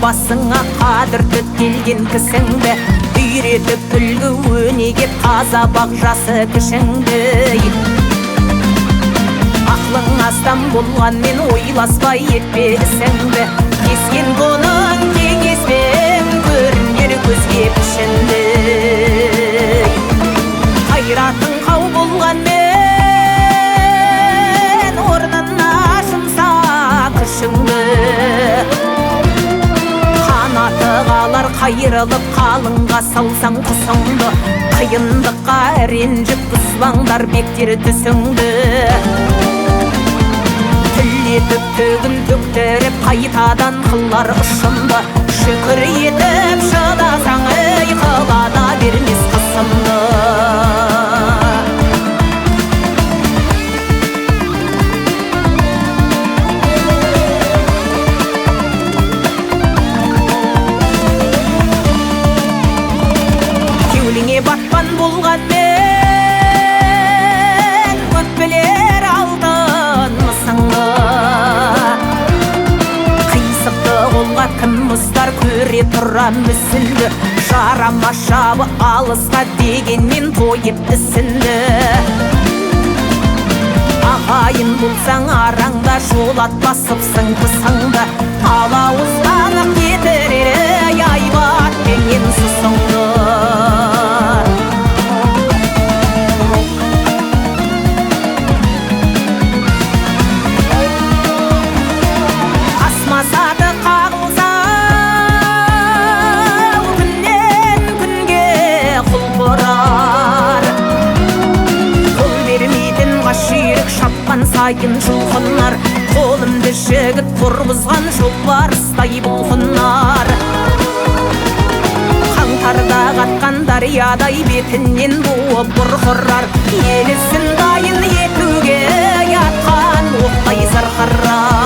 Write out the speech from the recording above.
Басыңа қадір келген кісіңді, үйретіп үлгі өнеге таза бақ жасы кішіңді. Ақылың астам болғанмен ойласпай етпе ісіңді, кескен бұның кеңеспен көрінер көзге пішінді. Қайратың қау болғанмен орнына жұмса күшіңді, қанаты қалар қайырылып қалыңға салсаң құсыңды, қиындыққа ренжіп бұзбаңдар бектер түсіңді. Тілетіп төгін төктіріп қайтадан қылар ұшымды, шүкір етіп шыдасаң ей қылада бермес қысымды. Кеуліңе батпан болғанмен көп білер алтын мысыңды, қисықты қолға кім ұстар көре тұра мүсінді, жарама жабы алысқа дегенмен тойып ісінді. Ағайын болсаң араңда жолатпасыпсың пысыңды, алауызданып кетірер айбатпенен сұсыңды. Асмасаты қағылса күннен күнге құлпырар, қол бермейтін жүйрік шапқан сайын жұлқынар, қолымды жігіт тұрғызған жолбарыстай бұлқынар. Қаңтарда қатқан дариядай бетінен буып бұрқырар, ел ісін дайын етуге атқан оқтай сырқырар.